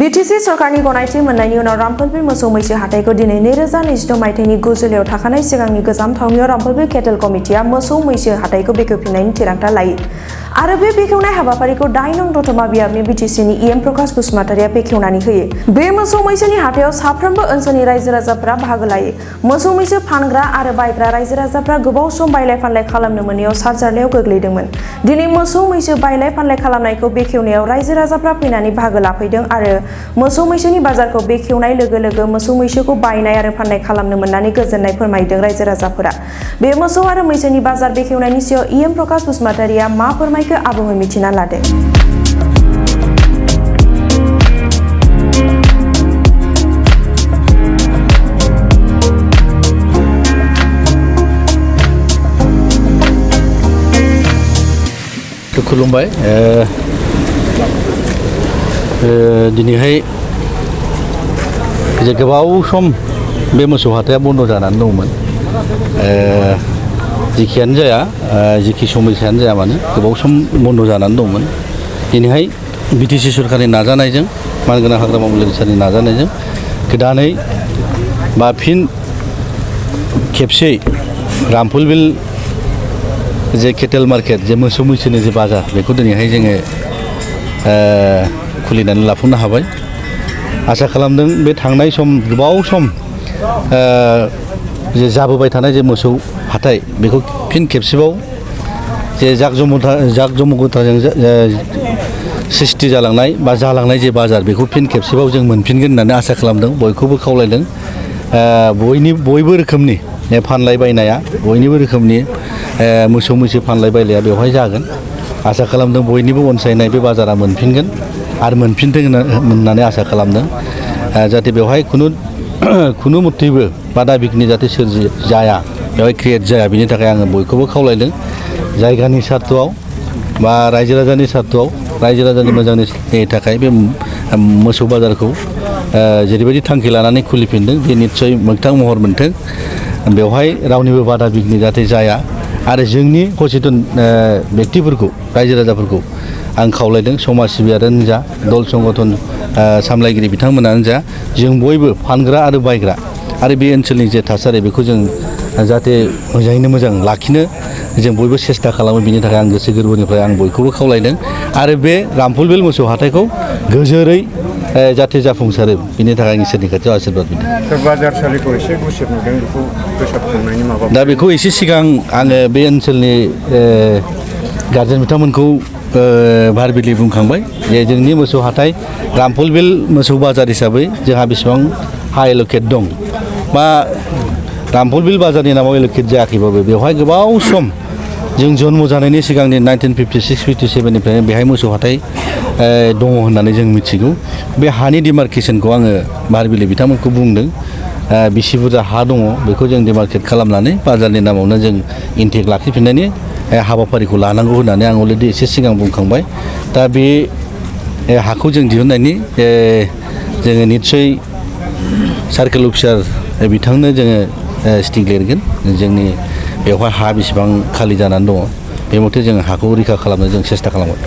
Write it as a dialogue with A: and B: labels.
A: BTC सरकारनि गनायथि मोननायनि उनाव रामफलबिल मोसौ मैसो हाथाइखौ दिनै 2026 मायथाइनि 9 जुलाइयाव थाखानाय सिगांनि गोजाम थावनियाव रामफलबिल केटल कमिटिया मोसौ मैसो हाथाइखौ बेखेवफिननायनि थिरांथा लायो आरो बे बेखेवनाय हाबाफारिखौ 8 नं दतमा बियाबनि बीटीसीनि एम प्रकाश बसुमतारिया बेखेवनानै होयो। बे मोसौ मैसोनि हाथाइयाव साफ्रोमबो ओनसोलनि रायजो राजाफोरा बाहागो लायो। मोसौ मैसो फानग्रा आरो बायग्रा रायजो राजाफोरा गोबाव सम बायलाय फानलाय खालामनो मोनैयाव सारजारलायाव गोग्लैदोंमोन। दिनै मोसौ मैसो बायलाय फानलाय खालामनायखौ बेखेवनायाव रायजो राजाफोरा फैनानै बाहागो लाफैदों आरो मोसौ मैसोनि बाजारखौ बेखेवनाय लोगो लोगो मोसौ मैसोखौ बायनाय आरो फाननाय खालामनो मोननानै गोजोननाय फोरमायदों रायजो राजाफोरा। बे मोसौ आरो मैसोनि बाजार बेखेवनायनि सायाव एम प्रकाश बसुमतारिया मा फोरमायखो आबुङै मिथिना लादो।
B: खुलुमबाय दिनैहाय जे गोबाव सम बे मोसौ हाथाया बन्द जानानै दंमोन जिखियानो जाया जिखि समयसायानो जाया मानो गोबाव सम बन्द जानानै दंमोन। दिनैहाय बीटीसी सरकारनि नाजानायजों मानगोनां हाग्रामा मुलिसानि नाजानायजों गोदानै बा फिन खेबसेयै रामफलबिल जे केटेल मार्केट जे मोसौ मैसोनि जे बाजार बेखौ दिनैहाय जोङो खुलिनानै लाफुंनो हाबाय। आसा खालामदों बे थांनाय सम गोबाव सम जे जाबोबाय थानाय जे मोसौ हाथाय बेखौ फिन खेबसेबाव जे जाकजमकताजों सृष्टि जालांनाय बा जालांनाय जे बाजार बेखौ फिन खेबसेबाव जों मोनफिनगोन होननानै आसा खालामदों। बयखौबो खावलायदों बयबो रोखोमनि फानलाय बायनाया बयनिबो रोखोमनि मोसौ मैसो फानलाय बायलाया बेवहाय जागोन। आसा खालामदों बयनिबो अनसायनाय बे बाजारा मोनफिनगोन आरो मोनफिनथों होननानै आसा खालामदों। जाहाथे बेवहाय खुनु मथेबो बादा बिघ्नि जाहाथे सोरजि जाया बेवहाय क्रिएट जाया बिनि थाखाय आङो बयखौबो खावलायदों। जायगानि सार्थआव बा रायजो राजानि सार्थआव रायजो राजानि मोजांनि थाखाय बे मोसौ बाजारखौ जेरैबायदि थांखि लानानै खुलिफिनदों बे निस्सय मोगथां महर मोनथों। बेवहाय रावनिबो बादा बिघ्नि जाहाथे जाया आरो जोंनि सचेतन व्यक्तिफोरखौ रायजो राजाफोरखौ आं खावलायदों समाज सिबियारियानो जा दल संगठन सामलायगिरि बिथांमोनानो जा जों बयबो फानग्रा आरो बायग्रा आरो बे ओनसोलनि जे थासारि बेखौ जों जाहाथे मोजाङैनो मोजां लाखिनो जों बयबो सेस्था खालामो बिनि थाखाय आं गोसो गोरबोनिफ्राय आं बयखौबो खावलायदों आरो बे रामफलबिल मोसौ हाथाइखौ गोजोरै जाहाथे जाफुंसारो बिनि थाखाय आं इसोरनि खाथियाव आशीर्बाद बिदों।
C: बाजार सालिखौ एसे गुसेब नुदों बेखौ फोसाबखांनायनि माबा
B: दा बेखौ एसे सिगां आङो बे ओनसोलनि गारजेन बिथांमोनखौ भारबिलि बुंखांबाय जे जोंनि मोसौ हाथाइ रामफलबिल मोसौ बाजार हिसाबै जोंहा बेसेबां हा एलकेट दं बा रामफलबिल बाजारनि नामाव एलकेट जायाखैबाबो बेवहाय गोबाव सम जों जन्म जानायनि सिगांनि 1956-57निफ्रायनो बेहाय मोसौ हाथाइ दङ होननानै जों मिथिगौ। बे हानि डिमार्केसनखौ आङो भारबिलि बिथांमोनखौ बुंदों बेसे बुरजा हा दङ बेखौ जों डिमार्केट खालामनानै बाजारनि नामावनो जों इन्टेक लाखिफिननायनि हाबाफारिखौ लानांगौ होननानै आं अलरेडि एसे सिगां बुंखांबाय। दा बे हाखौ जों दिहुननायनि जोङो निस्सय सार्केल अफिसार बिथांनो जोङो स्टिक लिरगोन जोंनि बेवहाय हा बेसेबां खालि जानानै दङ बे मथे जों हाखौ रैखा खालामनो जों सेस्था खालामगोन।